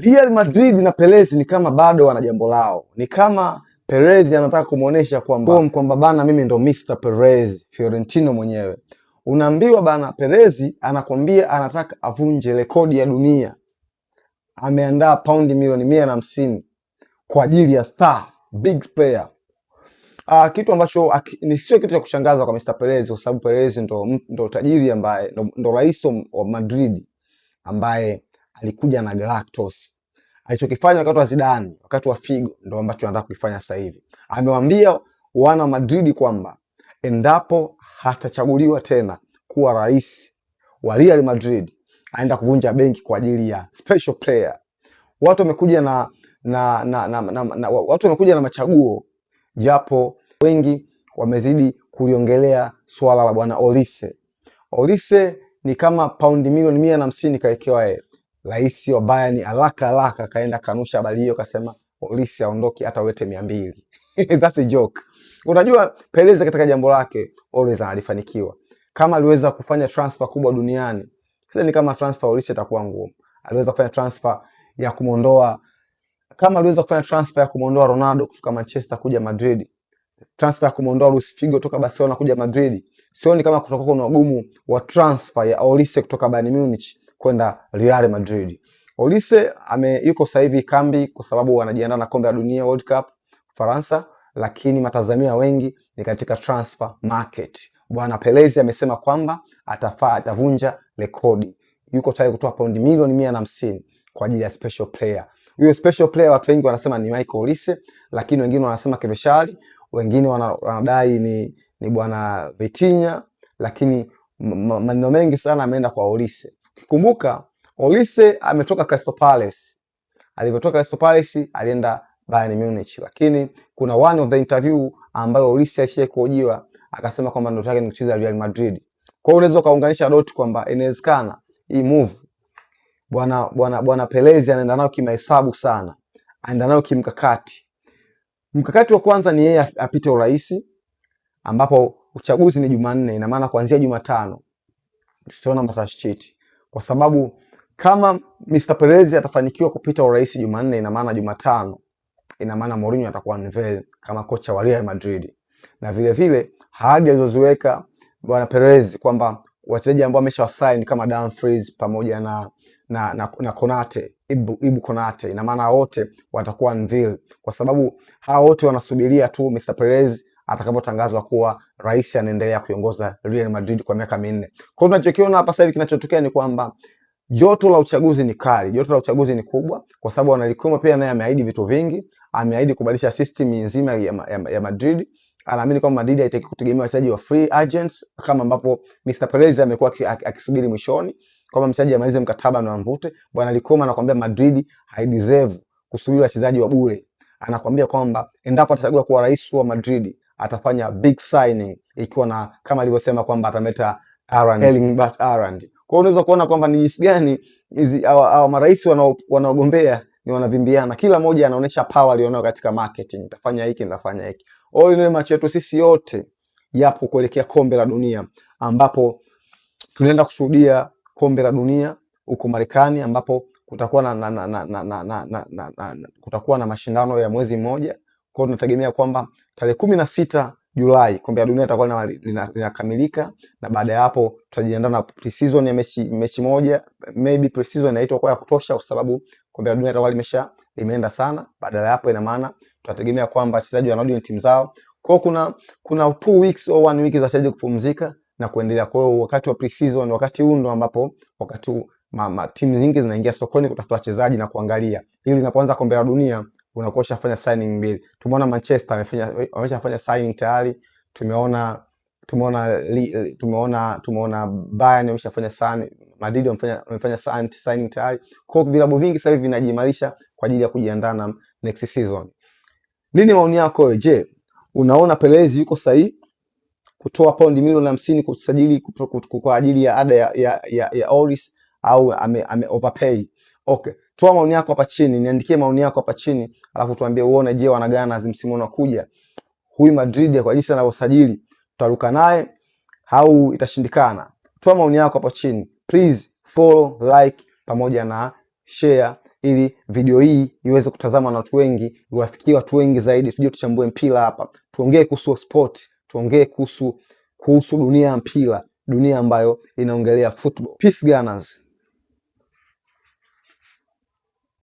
Real Madrid na Perez ni kama bado wana jambo lao, ni kama Perez anataka kumuonesha kwamba bana, mimi ndo Mr Perez Fiorentino mwenyewe. Unaambiwa bana, Perez anakwambia anataka avunje rekodi ya dunia, ameandaa paundi milioni 150 kwa ajili ya star big player. Kitu ambacho ni sio kitu cha kushangaza kwa Mr Perez kwa sababu Perez ndo tajiri ambaye ndo rais wa Madrid ambaye alikuja na Galacticos. Alichokifanya wakati wa Zidane, wakati wa Figo ndo ambacho anataka kuifanya sasa hivi. Amewaambia wana Madrid kwamba endapo hatachaguliwa tena kuwa rais wa Real Madrid, aenda kuvunja benki kwa ajili ya special player. Watu wamekuja na watu wamekuja na machaguo, japo wengi wamezidi kuliongelea swala la bwana Olise. Olise ni kama paundi milioni 150 kawekewa yeye. Rais wa Bayern haraka haraka kaenda kanusha habari hiyo, kasema Olise aondoke hata ulete 200. That's a joke. Unajua Perez katika jambo lake always alifanikiwa. Kama aliweza kufanya transfer kubwa duniani, sasa ni kama transfer Olise itakuwa ngumu. Aliweza kufanya transfer ya kumuondoa, kama aliweza kufanya transfer ya kumuondoa Ronaldo kutoka Manchester kuja Madrid, transfer ya kumuondoa Luis Figo kutoka Barcelona kuja Madrid, sioni kama kutakuwa kuna ugumu wa transfer ya Olise kutoka Bayern Munich kwenda Real Madrid. Olise yuko sasa hivi kambi kwa sababu wanajiandaa na kombe la dunia, World Cup Faransa, lakini matazamio ya wengi ni katika transfer market. Bwana Perez amesema kwamba atavunja rekodi, yuko tayari kutoa paundi milioni 150 kwa ajili ya special player. Huyo special player watu wengi wanasema ni Michael Olise, lakini wengine wanasema Keveshali, wengine wanadai ni bwana Vitinha, lakini maneno mengi sana ameenda kwa Olise. Ukikumbuka Olise ametoka Crystal Palace. Alivyotoka Crystal Palace alienda Bayern Munich, lakini kuna one of the interview ambayo Olise alishai kuhojiwa akasema kwamba ndoto yake ni kucheza Real Madrid. Kwa hiyo unaweza ukaunganisha dot kwamba inawezekana hii move bwana Perez anaenda nayo kimahesabu sana, anaenda nayo kimkakati. Mkakati wa kwanza ni yeye apite urais, ambapo uchaguzi ni Jumanne, ina maana kuanzia Jumatano tutaona matashiti, kwa sababu kama Mr Perez atafanikiwa kupita urais Jumanne, ina maana Jumatano, ina maana Mourinho atakuwa unveil kama kocha wa Real Madrid, na vile vile ahadi alizoziweka bwana Perez kwamba wachezaji ambao ameshawasign kama Dumfries pamoja na Konate, Ibu Konate, ina maana wote watakuwa unveil, kwa sababu hawa wote wanasubiria tu Mr Perez atakapotangazwa kuwa rais anaendelea kuiongoza Real Madrid kwa miaka 4. Kwa hiyo tunachokiona hapa sasa hivi kinachotokea ni kwamba joto la uchaguzi ni kali, joto la uchaguzi ni kubwa, kwa sababu Bwana pia naye ameahidi vitu vingi, ameahidi kubadilisha system nzima ya Madrid. Anaamini kwamba Madrid haitaki kutegemea wachezaji wa free agents kama ambapo Mr Perez amekuwa akisubiri mwishoni kwamba mchezaji amalize mkataba na amvute. Bwana Likoma anakuambia Madrid haideserve kusubiri wachezaji wa bure. Anakuambia kwamba endapo atachagua kuwa rais wa Madrid atafanya big signing, ikiwa na kama alivyosema kwamba atamleta Haaland, Erling Braut Haaland. Kwa hiyo unaweza kuona kwamba ni jinsi gani hizi hawa marais wanaogombea ni wanavimbiana, kila mmoja anaonyesha power alionayo katika marketing, nitafanya hiki, nitafanya hiki. All in all, macho yetu sisi yote yapo kuelekea kombe la dunia, ambapo tunaenda kushuhudia kombe la dunia huko Marekani, ambapo kutakuwa na mashindano ya mwezi mmoja. Kwa hiyo tunategemea kwamba tarehe 16 Julai kombe la dunia itakuwa linakamilika, na baada ya hapo tutajiandaa na pre-season ya mechi moja, maybe pre-season inaitwa kwa ya kutosha, kwa sababu kombe la dunia itakuwa limeenda sana. Baada ya hapo, ina maana tutategemea kwamba wachezaji wanarudi kwenye timu zao. Kwa hiyo kuna 2 weeks au one week za wachezaji kupumzika na kuendelea. Kwa hiyo wakati wa pre-season, wakati huu ndo ambapo wakati huu timu nyingi zinaingia sokoni kutafuta wachezaji na kuangalia, ili linapoanza kombe la dunia unakuwa ushafanya signing mbili. Tumeona Manchester ameshafanya signing tayari, tumeona Bayern wameshafanya sign, Madrid wamefanya signing tayari. Kwa hiyo vilabu vingi sasa hivi vinajiimarisha kwa ajili ya kujiandaa na next season. Nini maoni yako wewe? Je, unaona Perez yuko sahihi kutoa paundi milioni 50 kusajili kwa ajili ya ada ya Olise au ame overpay? Okay, toa maoni yako hapa chini, niandikie maoni yako hapa chini, alafu tuambie uone, je, wana Gunners msimu unaokuja huyu Madrid kwa jinsi anavyosajili tutaruka naye au itashindikana? Toa maoni yako hapo chini. Please follow, like pamoja na share. ili video hii iweze kutazama na watu wengi, iwafikie watu wengi zaidi, tuje tuchambue mpira hapa, tuongee kuhusu sport, tuongee kuhusu dunia ya mpira, dunia ambayo inaongelea football. Peace Gunners.